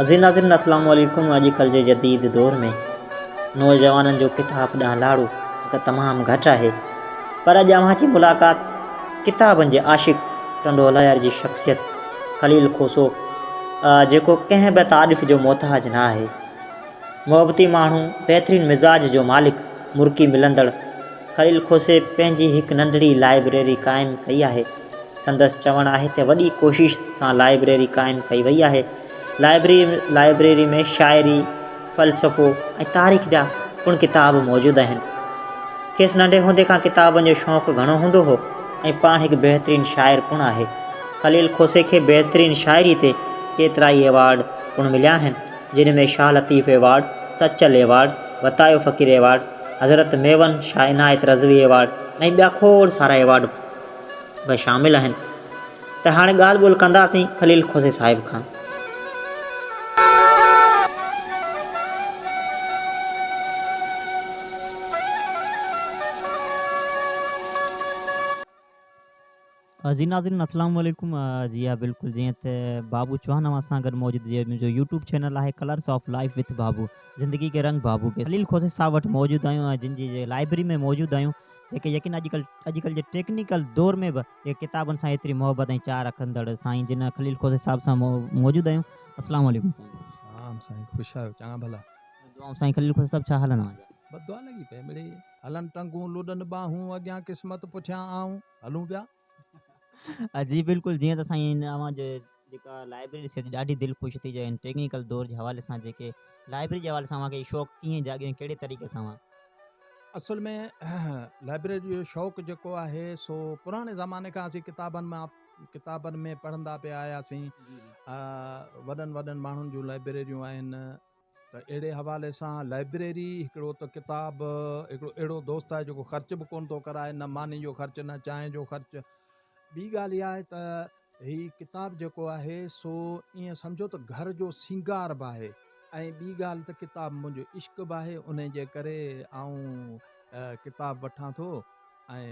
عزيز ناظرين اسلام عليڪم اڄ ڪلھ جي جديد دور ۾ نوجوانن جو ڪتاب ڏانهن لاڙو تمام گهٽ آهي پر اڄ اوهان جي ملاقات ڪتابن جي عاشق ٽنڊو الهيار جي شخصيت خليل کوسو جيڪو ڪنهن به تعارف جو محتاج نه آهي محبتي ماڻهو بهترين مزاج جو مالڪ مرڪي ملندڙ خليل کوسي پنهنجي هڪ ننڍڙي لائبريري قائم ڪئي آهي سندس چوڻ آهي ته وڏي ڪوشش سان لائبريري قائم ڪئي وئي آهي. لائبريري ۾ شاعري، فلسفو ۽ تاريخ جا پڻ ڪتاب موجود آهن. کيس ننڍي هوندي کان ڪتابن جو شوق گهڻو هوندو هو ۽ پاڻ هڪ بهترين شاعر پڻ آهي. خليل کوسي کي بهترين شاعري تي ڪيترائي ايوارڊ پڻ مليا آهن، جن ۾ Shah Latif award, Sachal award, Watayo Faqir award, Hazrat Mian Shah Inayat Rizvi award ۽ ٻيا کوڙ سارا ايوارڊ به شامل آهن ته هاڻي ڳالهه ٻولهه ڪنداسين خليل کوسي صاحب کان. جي ناظرين اسلام عليڪم جي ها بلڪل جيئن ته بابو چوهان اوهان سان گڏ موجود جي منهنجو يوٽيوب چينل آهي ڪلرس آف لائف وٿ بابو زندگي ڪي رنگ بابو ڪي خليل کوسي صاحب وٽ موجود آهيون جن جي لائبريري ۾ موجود آهيون جيڪي يقين اڄ ڪلھ اڄ ڪلھ جي ٽيڪنيڪل دور ۾ به جيڪي ڪتابن سان ايتري محبت ۽ چاھ رکندڙ سائين جن خليل کوسي صاحب سان موجود آهيون اسلام عليڪم سائين. سلام سائين خوش آهيو چڱا ڀلا. دعائون سائين خليل کوسي صاحب ڇا حال آهن اوهان جا. بس دعا لڳي پئي مڙئي هلن ٽنگون لڏن ٻانهون اڳيان قسمت پٺيان آئون هلون پيا. جي بلڪل جيئن ته سائين اوهان جي جيڪا لائبريري ڏسي ڏاڍي دل خوش ٿي جي ٽيڪنيڪل دور جي حوالي سان جيڪي لائبريري جي حوالي سان اوهان کي شوق ڪيئن جاڳيو ۽ ڪهڙي طريقي سان اوهان. اصل ۾ لائبريري جو شوق جيڪو آهي سو پراڻي زماني کان اسين ڪتابن مان ڪتابن ۾ پڙهندا پيا آياسين وڏن وڏن ماڻهن جون لائبريريون آهن ته اهڙي حوالي سان لائبريري هڪڙو ته ڪتاب هڪڙو اهڙو دوست آهي جيڪو خرچ به ڪونه ٿو ڪرائي نه ماني جو خرچ نه چانهه جو خرچ ٻي ڳالهه اها آهي ته هي ڪتاب جيڪو آهي سو ائين سمجهو ته گهر جو سينگار به آهي ۽ ٻي ڳالهه ته ڪتاب منهنجو عشق به آهي انهي جي ڪري آئون ڪتاب وٺان ٿو ۽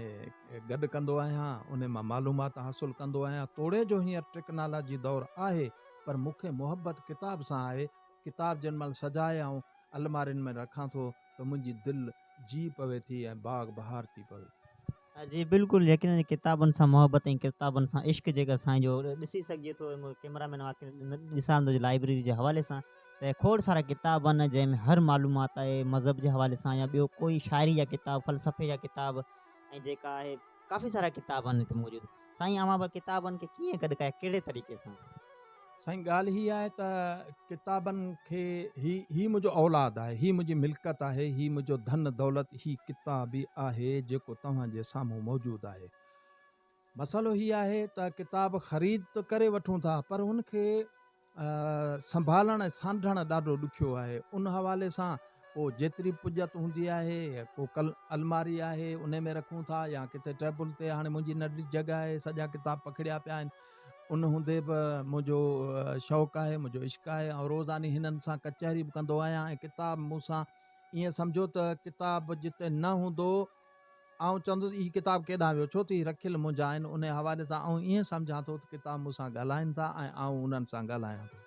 گڏ ڪندو آهيان انهي مان معلومات حاصل ڪندو آهيان توڙي جو هينئر ٽيڪنالاجي دور آهي پر مون کي محبت ڪتاب سان آهي ڪتاب جنھن مھل سجائي آئون المارين ۾ رکان ٿو ته منھنجي دل جيء پوي ٿي ۽ باغ بهار ٿي پوي ٿو. جي بلڪل يقينن ڪتابن سان محبت ۽ ڪتابن سان عشق جيڪا سائين جو ڏسي سگهجي ٿو ڪيمرا مين اوهان کي ڏسارندو جو لائبريري جي حوالي سان ته کوڙ سارا ڪتاب آهن جنهن ۾ هر معلومات آهي مذهب جي حوالي سان يا ٻيو ڪوئي شاعري جا ڪتاب فلسفي جا ڪتاب ۽ جيڪا آهي ڪافي سارا ڪتاب آهن هتي موجود سائين اوهان به ڪتابن کي ڪيئن گڏ ڪيا ڪهڙي طريقي سان. سائين ڳالهه هي آهي ته ڪتابن کي هي هي منهنجو اولاد آهي هي منهنجي ملڪت آهي هي منهنجو ڌن دولت هي ڪتاب ئي آهي جيڪو توهان جي سامهون موجود آهي مسئلو هي آهي ته ڪتاب خريد ته ڪري وٺون ٿا پر ان کي سنڀالڻ ۽ سانڍڻ ڏاڍو ڏکيو آهي. ان حوالي سان پوء جيتري پڄت هوندي آهي، ڪو ڪل الماري آهي انهي ۾ رکون ٿا يا ڪٿي ٽيبل تي هاڻي منهنجي ننڍڙي جڳهه آهي سڄا ڪتاب پکڙيا پيا آهن. ان هوندي به منهنجو شوق آهي، منهنجو عشق آهي ۽ روزاني هنن سان ڪچهري به ڪندو آهيان ۽ ڪتاب مون سان ائين سمجهو ته ڪتاب جتي نه هوندو آئون چوندس هي ڪتاب ڪيڏانهن ويو، ڇو ته هي رکيل منهنجا آهن، انهيء حوالي سان آئون ائين سمجهان ٿو ته ڪتاب مون سان ڳالهائين ٿا ۽ آئون انهن سان ڳالهايان ٿو.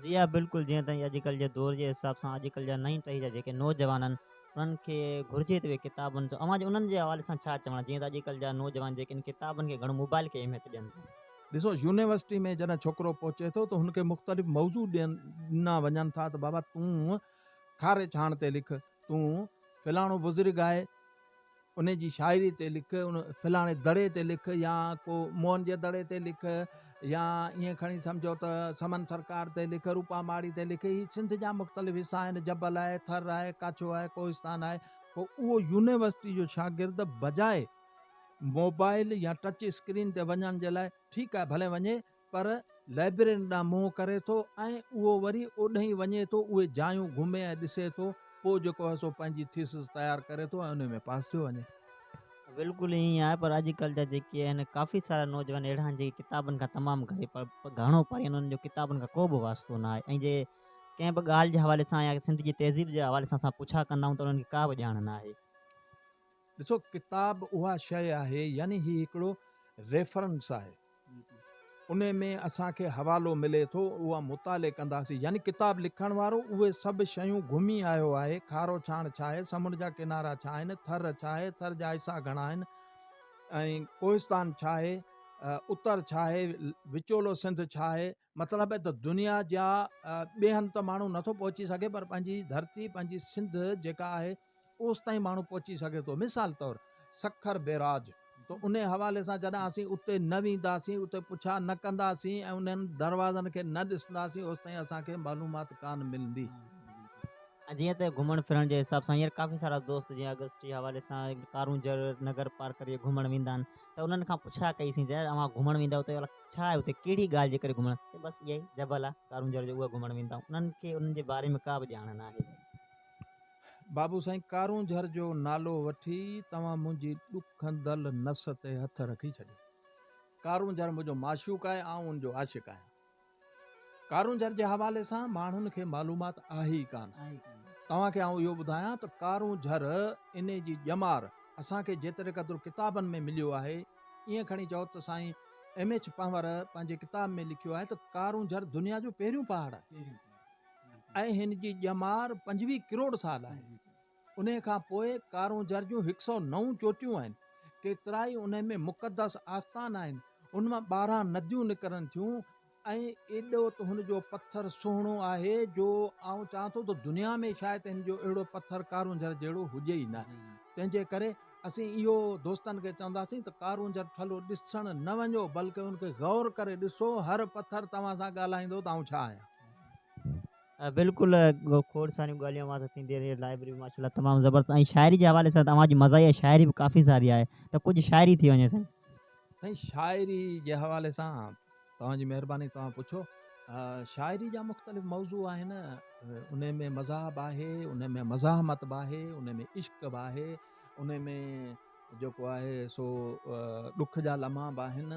جي ها بلڪل جيئن ته اڄڪلهه جي دور جي حساب سان اڄڪلهه جا نئين ٽهي جا جيڪي نوجوان آهن انهن کي گهرجي ته اهي ڪتابن سان اوهان جي انهن جي حوالي سان ڇا چوڻ آهي جيئن ته اڄڪلهه جا نوجوان جيڪي آهن ڪتابن کي گهڻو موبائل کي اهميت ڏين ٿا. ڏسو يونيورسٽي ۾ جڏهن ڇوڪرو پهچي ٿو ته هن کي مختلف موضوع ڏنا وڃن ٿا ته بابا تون کاري ڇاڻ تي لک، تون فلاڻو بزرگ آهي ان جي شاعري تي لک، ان فلاڻي دڙي تي لک يا ڪو موهن جي دڙي تي لک يا ائين کڻي سمجهو ته سمن سرڪار تي لک، روپا ماڙي تي لک، هي سنڌ جا مختلف حصا آهن، جبل آهي، ٿر آهي، ڪاڇو آهي، ڪوهستان آهي، پوء اهو يونيورسٽي جو شاگرد بجاء موبائل يا ٽچ اسڪرين تي وڃڻ جي لاء ٺيڪ آهي ڀلي وڃي پر لائبريرين ڏانهن منهن ڪري ٿو ۽ اهو وري اوڏهين وڃي ٿو، اهي جايون گهمي ۽ ڏسي ٿو، پوء جيڪو آهي سو پنهنجي ٿيسز تيار ڪري ٿو ۽ انهي ۾ پاس ٿيو وڃي. بلڪل ائين ئي آهي پر اڄڪلهه جا جيڪي آهن ڪافي سارا نوجوان اهڙا آهن جيڪي ڪتابن کان تمام گهري گهڻو پري آهن انهن جو ڪتابن کان ڪو به واسطو نه آهي ۽ جي ڪنهن به ڳالهه جي حوالي سان يا سنڌ جي تهذيب جي حوالي سان اسان پڇا ڪندا آهيون ته انهن کي ڪا به ڄاڻ نه آهي. ڏسو ڪتاب اها شيء آهي يعني هي هڪڙو ريفرنس آهي. انهي ۾ اسان کي حوالو ملي ٿو اها مطالعي ڪنداسين يعني ڪتاب لکڻ وارو اهي سڀ شيون گهمي آيو آهي کارو ڇاڻ ڇا آهي سمنڊ جا ڪنارا ڇا آهن ٿر ڇا آهي ٿر جا حصا گهڻا آهن ۽ ڪوهستان ڇا آهي اتر ڇا آهي وچولو سنڌ ڇا آهي مطلب ته دنيا جا ٻئي هنڌ ته ماڻهو نٿو پهچي سگهي پر پنهنجي ڌرتي پنهنجي سنڌ جيڪا آهي اوستائين ماڻهو پهچي سگهي ٿو. مثال طور سکر بيراج ته انهي حوالي سان جڏهن اسين اتي نه وينداسين، اتي پڇا نه ڪنداسين ۽ انهن دروازن کي نه ڏسنداسين اوستائين اسان کي معلومات ڪانه ملندي. ۽ جيئن ته گهمڻ ڦرڻ جي حساب سان هينئر ڪافي سارا دوست جيئن آگسٽ جي حوالي سان ڪارونجهر نگر پارڪر اهي گهمڻ ويندا آهن ته انهن کان پڇا ڪئي سين ته يار اوهان گهمڻ ويندا آهيو ته ڇا آهي اتي ڪهڙي ڳالهه جي ڪري گهمڻ چي بس اها ئي جبل آهي ڪارونجهر جو اهو گهمڻ ويندا آهيون انهن کي انهن جي باري ۾ ڪا به ڄاڻ نه آهي. بابو سائين ڪارونجهر جو نالو وٺي توهان منهنجي ڏکندل نس تي هٿ رکي ڇڏيو. ڪارونجهر منهنجو معشوق آهي، آئون ان جو عاشق آهيان. ڪارونجهر جي حوالي سان ماڻهن کي معلومات آهي ئي ڪانه. توهان کي آئون اهو ٻڌايان ته ڪارونجهر انهي جي ڄمار اسان کي جيتري قدر ڪتابن ۾ مليو آهي، ائين کڻي چئو ته سائين ايم ايڇ پنهور پنهنجي ڪتاب ۾ لکيو آهي ته ڪارونجهر دنيا جو پهريون پهاڙ آهي. ۽ هن جي ڄمار 25 ڪروڙ سال آهي. انهيء کان پوء ڪارونجهر جون هڪ سئو نو چوٽيون آهن. ڪيترائي انهي ۾ مقدس آستان آهن. ان مان 12 نديون نڪرن ٿيون ۽ ايڏو ته هن جو پٿر سهڻو آهي جو آئون چوان ٿو ته دنيا ۾ شايد هن جو اهڙو پٿر ڪارونجهر جهڙو هجي ئي نه. تنهن جي ڪري اسين اهو دوستن کي چونداسين ته ڪارونجهر ٺلهو ڏسڻ نه وڃو بلڪه ان کي غور ڪري ڏسو هر پٿر توهان سان ڳالهائيندو ته آئون ڇا آهيان. بلڪل کوڙ ساريون ڳالهيون اوهان سان ٿيندي رهي لائبرري ماشاء الله تمام زبردست ۽ شاعري جي حوالي سان اوهان جي مزاحيه شاعري به ڪافي ساري آهي ته ڪجهه شاعري ٿي وڃي سائين. سائين شاعري جي حوالي سان توهان جي مهرباني توهان پڇو شاعري جا مختلف موضوع آهن انهي ۾ مزاح به آهي انهي ۾ مزاحمت به آهي انهي ۾ عشق به آهي انهي ۾ جيڪو آهي سو ڏک جا لمحا به آهن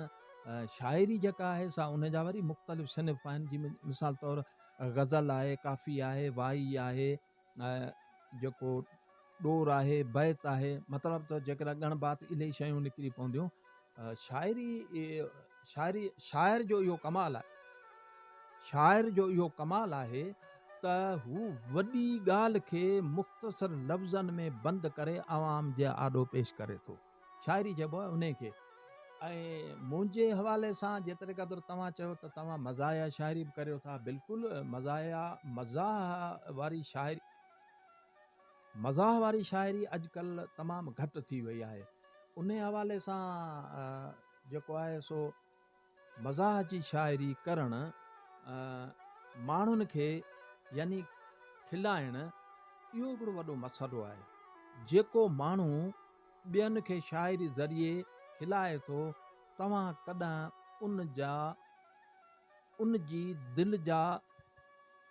شاعري جيڪا آهي سا انهي جا وري مختلف صنف آهن جي مثال طور غزل آهي ڪافي آهي وائي آهي جيڪو ڏور آهي، بيت آهي، مطلب ته جيڪڏهن ڳڻبا ته الهي شيون نڪري پونديون. شاعري شاعري شاعر جو اهو ڪمال آهي شاعر جو اهو ڪمال آهي ته هو وڏي ڳالهه کي مختصر لفظن ۾ بند ڪري عوام جي آڏو پيش ڪري ٿو. شاعري چئبو آهي انهي کي ۽ منهنجي حوالي سان جيتري قدر توهان چيو ته توهان مزاحيه شاعري به ڪريو ٿا بلڪل مزاحيه مزاح واري شاعري مزاح واري شاعري اڄڪلهه تمام گهٽ ٿي وئي آهي انهي حوالي سان جيڪو آهي سو مزاح جي شاعري ڪرڻ ماڻهن کي يعني کلائڻ اهو هڪڙو وڏو مسئلو آهي جيڪو ماڻهو ٻين کي شاعري ذريعي کلائي ٿو، توهان ڪڏهن ان جا ان جي دل جا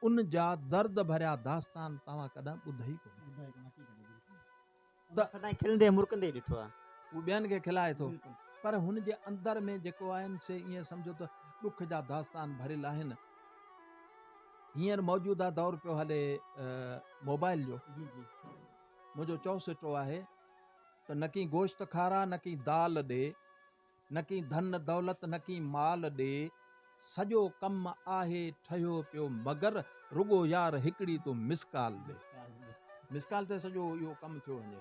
ان جا درد ڀريا داستان توهان ڪڏهن ٻڌئي ڪونه. ته سدائين کلندي مرڪندي ڏٺو آهي. هو ٻين کي کلائي ٿو پر هن جي اندر ۾ جيڪو آهن سي ائين سمجهو ته ڏک جا داستان ڀريل آهن. هينئر موجوده دور پيو هلي موبائل جو. منهنجو چئوسٽو آهي ته نڪي گوشت کارا نڪي دال ڏي، نڪي ڌن دولت نڪي مال ڏي، سڄو ڪم آهي ٺهيو پيو مگر رڳو يار هڪڙي تون مسڪال ڏي. مسڪال تي سڄو اهو ڪم ٿيو وڃي.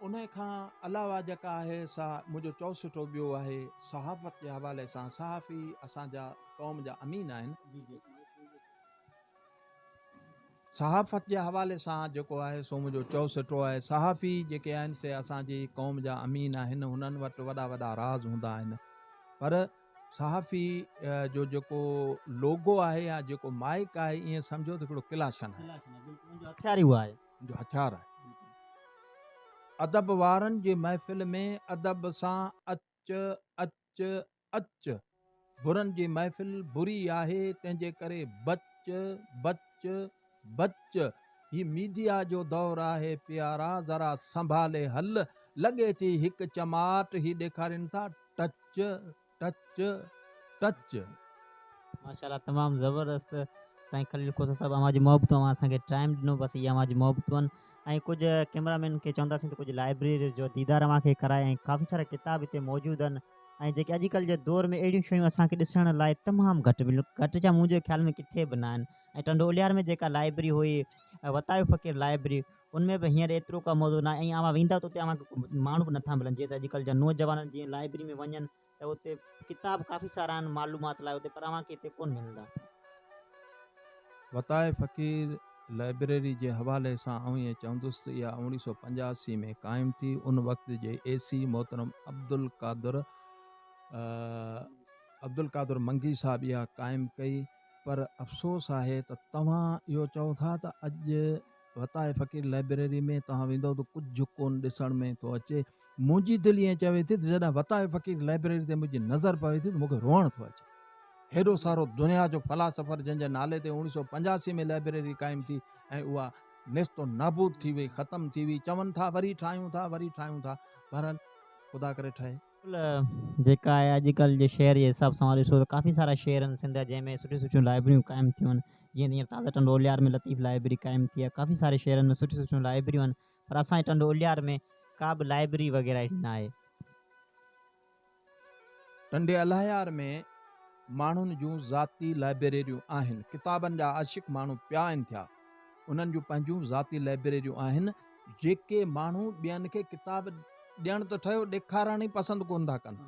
انهي کان علاوه جيڪا آهي سا منهنجو چئوسٽو ٻيو آهي صحافت جي حوالي سان صحافي اسان جا قوم جا امين آهن. صحافت جي حوالي سان جيڪو آهي سو منهنجو چئو سٽو آهي. صحافي جيڪي آهن سي اسان جي قوم جا امين آهن، هنن وٽ وڏا وڏا راز هوندا آهن پر صحافي جو جيڪو لوگو آهي يا جيڪو مائيڪ آهي ائين سمجهو ته هڪڙو ڪلاشن آهي. ان جو هٿيار ئي اهو آهي. ان جو هٿيار آهي. ادب وارن جي محفل ۾ ادب سان اچ اچ اچ، برن جي محفل بري آهي تنهن جي ڪري بچ، بچ، بچ، هي ميڊيا جو دور آهي پيارا ذرا سنڀالي هل، لڳي ٿي هڪ چماٽ هي ڏيکارين ٿا ٽچ، ٽچ، ٽچ. ماشاءالله تمام زبردست سائين خليل کوسا صاحب اوهان جي محبتون اوهان اسان کي ٽائيم ڏنو بس اهي اوهان جي محبتون آهن ۽ ڪجهه ڪيمرا مين کي چونداسين ته ڪجهه لائبريري جو ديدار اوهان کي ڪرائي ۽ ڪافي سارا ڪتاب هتي موجود آهن. ۽ جيڪي اڄڪلهه جي دور ۾ اهڙيون شيون اسان کي ڏسڻ لاء تمام گهٽ مليون گهٽ ڇا منهنجي خيال ۾ ڪٿي به نه آهن ۽ ٽنڊو الهيار ۾ جيڪا لائبرري هئي وتايو فقير لائبرري ان ۾ به هينئر ايترو ڪا مزو ناهي ۽ اوهان ويندا ته اتي اوهان کي ماڻهو به نٿا ملن جيئن ته اڄڪلهه جا نوجوان جيئن لائبرري ۾ وڃن ته اتي ڪتاب ڪافي سارا آهن معلومات لاء اتي پر اوهان کي اتي ڪونه ملندا. وتايو فقير لائبريري جي حوالي سان آئون ائين چوندس ته اها 1985 ۾ قائم ٿي، ان وقت جي اي سي محترم عبدالقادر عبدالقادر منگي صاحب اها قائم ڪئي پر افسوس آهي ته توهان اهو چئو ٿا ته اڄ وتايي فقير لائبريري ۾ توهان ويندؤ ته ڪجهه ڪونه ڏسڻ ۾ ٿو اچي، منهنجي دل ائين چوي ٿي ته جڏهن وتايي فقير لائبريري تي منهنجي نظر پوي ٿي ته مون کي روئڻ ٿو اچي. هيڏو سارو دنيا جو فلاسفر جنهن جي نالي تي 1985 ۾ لائبريري قائم ٿي ۽ اها نيست و نابود ٿي وئي، ختم ٿي وئي، چون ٿا وري ٺاهيون ٿا، وري ٺاهيون ٿا، بهرحال خدا ڪري ٺهي. جيڪا آهي اڄڪلهه جي شهر جي حساب سان ڏسو ته ڪافي سارا شهر آهن سنڌ جا جنهن ۾ سٺيون سٺيون لائبريريون قائم ٿيون آهن جيئن ته هينئر تازه ٽنڊو الهيار ۾ لطيف لائبريري قائم ٿي آهي ڪافي ساري شهرن ۾ سٺيون سٺيون لائبريريون آهن پر اسان جي ٽنڊو الهيار ۾ ڪا به لائبريري وغيره اهڙي نه آهي. ٽنڊي الهيار ۾ ماڻهن جون ذاتي لائبريريون آهن. ڪتابن جا عاشق ماڻهو پيا آهن ٿيا. انهن جون پنهنجون ذاتي لائبريريون آهن، جيڪي ماڻهو ٻين کي ڪتاب ڏيڻ ته ٺهيو ڏيکارڻ ئي پسند ڪونه ٿا ڪن.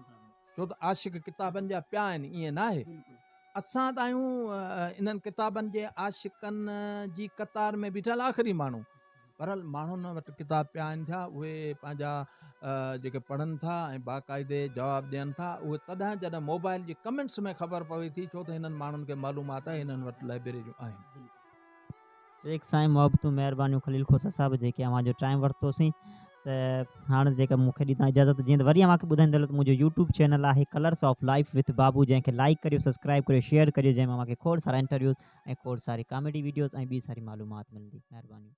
ڇو ته عاشق ڪتابن جا پيا آهن، ائين ناهي. اسان ته آهيون انهن ڪتابن جي عاشقن جي قطار ۾ بيٺل آخري ماڻهو. بهرحال ماڻهن وٽ ڪتاب پيا آهن ٿيا، اهي پنهنجا جيڪي پڙهن ٿا ۽ باقاعدي جواب ڏين ٿا، اهي تڏهن جڏهن موبائل جي ڪمينٽس ۾ خبر پوي ٿي، ڇو ته هنن ماڻهن کي معلومات آهي هنن وٽ لائبريريون آهن. شيخ سائين محبتون مهربانيون خليل کوسا صاحب جيڪي اوهان جو ٽائيم ورتوسين ته هاڻ جيڪا مون کي ڏيندا اجازت جيئن ته وري اوهان کي ٻڌائيندو هلان ته منهنجو يوٽيوب چينل آهي ڪلرس آف لائيف وٿ بابو جنهن کي لائيڪ ڪريو سبسڪرائيب ڪريو شيئر ڪريو جنهن ۾ اوهان کي کوڙ سارا انٽرويوز ۽ کوڙ ساري ڪاميڊي ويڊيوز ۽ ٻي ساري معلومات ملندي مهربانيون.